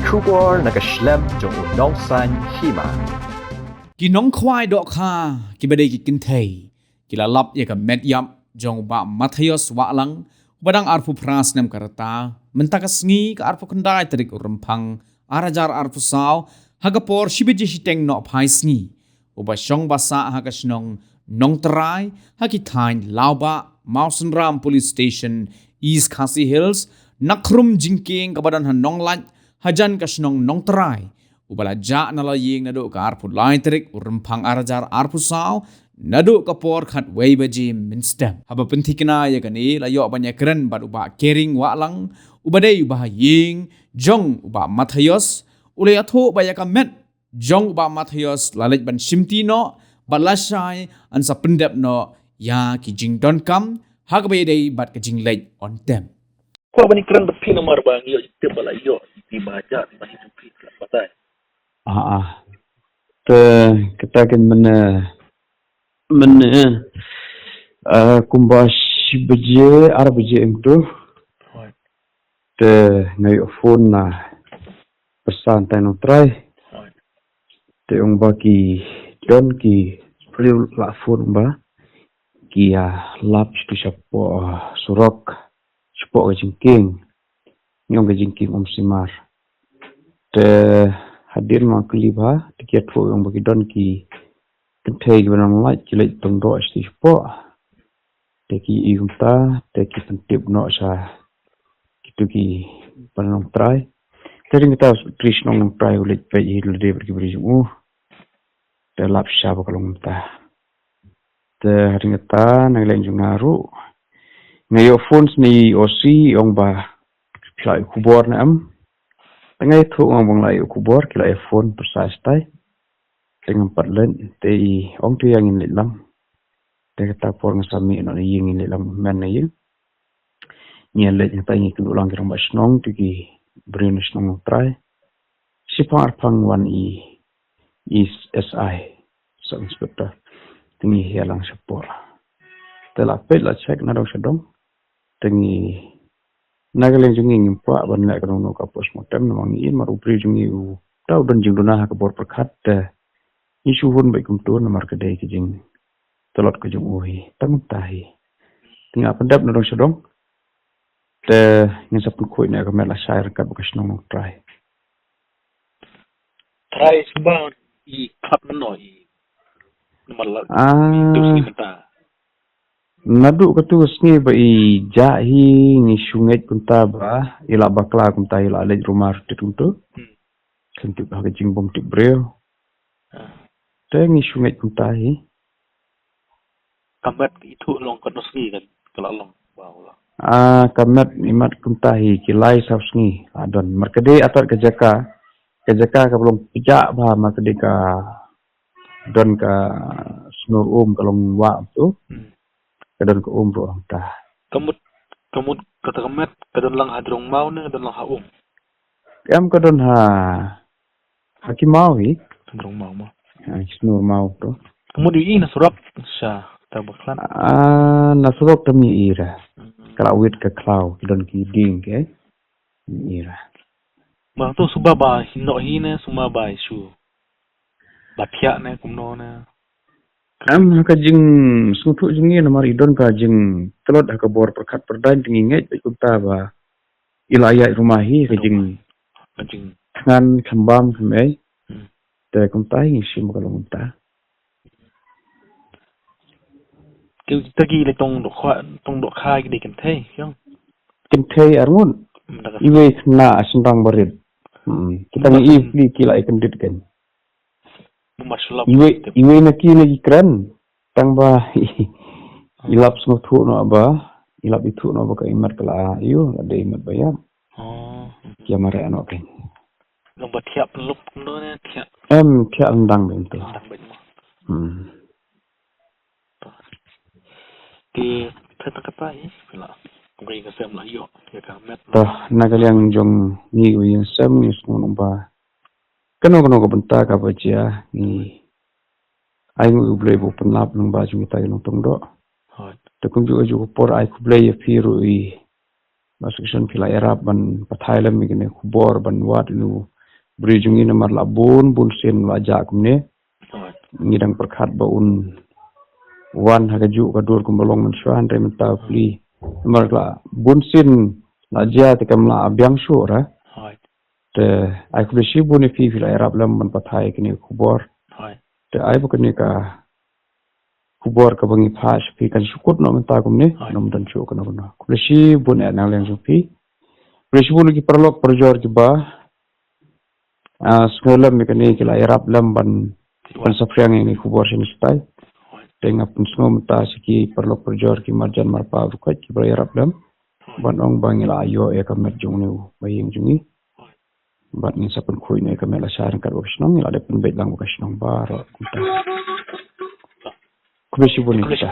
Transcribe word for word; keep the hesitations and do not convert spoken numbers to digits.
Khubor na ka shlem jong u nongsan hima. Ki nongkhwai dohkha kiba dei ki kynthei ki la lap ïa ka met ïap jong u Bah Matthias Wahlang, uba dang arphew phra snem ka rta, mynta ka sngi ka arphew khyndai tarik u Rymphang ar hajar arphew saw, ha ka por shi baje shiteng nohphai sngi. Uba shong ba sah ha ka shnong Nongtrai, ha ki thaiñ Lawbah, Mawsynram Police Station, East Khasi Hills, na khrum jingkieng kaba don ha Nonglait, hajan ka shnong Nongtrai. Uba la jah na la ïing naduh ka arphew lai tarik u Rymphang ar hajar arphew saw, naduh ka por khatwei baje mynstep. Haba pynthikna ïa kane, la ïoh ban ïakren bad u Bah Kering Wahlang, uba dei u bahaïing jong u Bah Matthias, u la ïathuh ba ïa ka met jong u Bah Matthias la leit ban shimti noh, bad lashai yn sa pyndep noh ïa ki jingdonkam ha kaba ïadei bad ka jingleit on tep. Kwah ban ïakren bad phi namar ba ngi ïoh tip ba la ïoh ïa ki ba jah ba hi jong phi la batai. Ah, ah. Te kata kan mynne, mynne, ah, kumba shi baje, ar baje em tu. Te nga ïoh phone na pyrsa tang Nongtrai. Te ong ba ki don ki briew la phone ba ki ïa lap shatu shapoh, ah, surok, shapoh ka jingkieng. Ngi ong ka jingkieng Umsimar. Te hadien ma kylli bha, te ki ïathuh ong ba ki don ki kynthei kiba nang lait, ki leit tong doh shatu shapoh. Te ki ïohi kumta, te ki pyntip noh sha kitu kiba na Nongtrai. Te hadien kata u trai shnong Nongtrai u leit peit hi lade bad ki briew jong u. Te lap shisha ba ka long kumta. Te hadien kata na ka liang jong nga ruh, nga ïoh phone sha i O C, ong ba phi la ïoh khubor ne em. Te nga ïathuh ong ba nga la ïoh khubor, ki la ïoh phone pyrsa shatai. Te ngam pat leit, te i ong te ïa ngin leit lang. Te kata por nga sa mih noh na ïing, ngin leit lang men na ïing. Ngi leit, ngi tai ngi kynduh lang ki rangbah shnong, te ki briew na shnong Nongtrai. Shiphang arphang wan i, i S I, Sub Inspector. Te ngi ïalang shapoh. Te la peit la check na dong sha dong. Te ngi, na ka liang jong ngi ngim kwah ban leh kano kano ka postmortem namar ngi i mar u briew jong ngi u, uta u don jingduna ha ka bor pyrkhat, te ngi shu hun beit kumto namar ka dei ka jingtlot ka jong u hi, tang mynta hi. Te nga pyndep na dong sha dong. Te ngin sa pynkhuid ne ka met lashai ryngkat bad ka shnong Nongtrai. Trai sumba i khlad mynno i namar la Ah. tu sngi mynta. Naduh katu ka sngi ba i jah hi ngi shu ngeit kumta ba i la bakla kumta, i la leit rumah ruh tit kumtu. Hmm. Kyntu ha ka jingbym tip briew. Ah. Te ngi shu ngeit kumta hi. Ka met ithuh long katno sngi ka, ka la long ba u la. Ah, ka met i mat kumta hi ki lai saw sngi la don. Mar ka dei atat ka jaka, ka jaka kaba long pjah bha, mar ka dei ka don ka snor um, ka long wah tu. Hmm. Ka don ka um ruh hangta. Ka mut, ka mut kata ka met ka don lang ha drong maw ne ka don lang ha um? Em, ka don ha, ha ki maw hi. Ka drong maw mo. Ha ki snor maw tu. Ka mut ïohi na surok sha ta ba khlad. Ah, na surok te ym ïohi re. Hmm. Ka la wit ka khlaw, ki don ki dieng ke. Ym ïohi re. Ba tu sumba ba hi noh hi ne sumba ba i shu ba thiah ne kumno ne. Em, ha ka jingsngewthuh jong ngi namar i don ka jingtlot ha ka bor pyrkhat pyrdaiñ, te ngi ngeit beit kumta ba i la ïaid rumah hi, ka jing, ka jing thngan kham bam kham ei. Hmm. Te kumta hi ngi shim ba ka long kumta. Ki, kita ki leh tong dohkha, tong dohkha ki dei kynthei, ïong. Kynthei arngut. Hmm, da ka iwei khynnah, a shynrang barit. Hmm. Kita ngi i pli ki la i kyndit kan. Iwei, iwei na ki na ki kren. Tang ba i lap sngewthuh noh ba, i lap ithuh noh ba ka i mat ka la ïoh, la dei i mat ba ïap. Oh. Ki ïa mareh noh kan. Long ba thiah pynlup kumno ne thiah. Em, thiah lyndang beit to. Lyndang beit mo. Hmm. Te, te tang kata hi, phi la, kong ka ïing ka sem la ïoh ïa ka met. To, na ka liang jong ngi u ïing sem ngi sngew ba kano kano ka bynta kaba jia ngi ai nguh ïa U Blei ba u pynlap lyngba jong kita ki nongtong doh. Hooid. Te kumjuh juh ka por ai khublei ïa phi ruh i Bah Section, phi la ïarap ban pathai lem ïa kane ka khubor ban wad ïa u briew jong ngi namar la bun bun sien la jah kumne. Ngi dang pyrkhat ba un wan ha kajuh ka dur kumba long mynshuwa, hynrei mynta u pli. Namar la bun sien la jia te kam la biang shuh ra. Te ai khublei shibun ïa phi, phi la ïarap lem ban pathai kane ka khubor. Te ai ba kane ka khubor kaba ngi phah sha phi kan shu kut noh mynta kumne, ym don shuh kano kano. Khublei shibun ïa nang liang jong phi. Khublei shibun ïa ki paralok parajor kiba ah, sngewlem ïa kane, ki la ïarap lem ban, ban saphriang ïa kane ka khubor shane shatai. Te nga pynsngew mynta sha ki paralok parajor, ki marjan marpa baroh kiba la ïarap lem ban ong ba ngi la ïoh ïa ka met jong une u ba ïing jong ngi. Bad ngin sa pynkhuid noh ïa ka met lashai ryngkat bad ka shnong, ngi la dep pynbeit lang bad ka shnong baroh kumta. Khublei shibun ïa kita.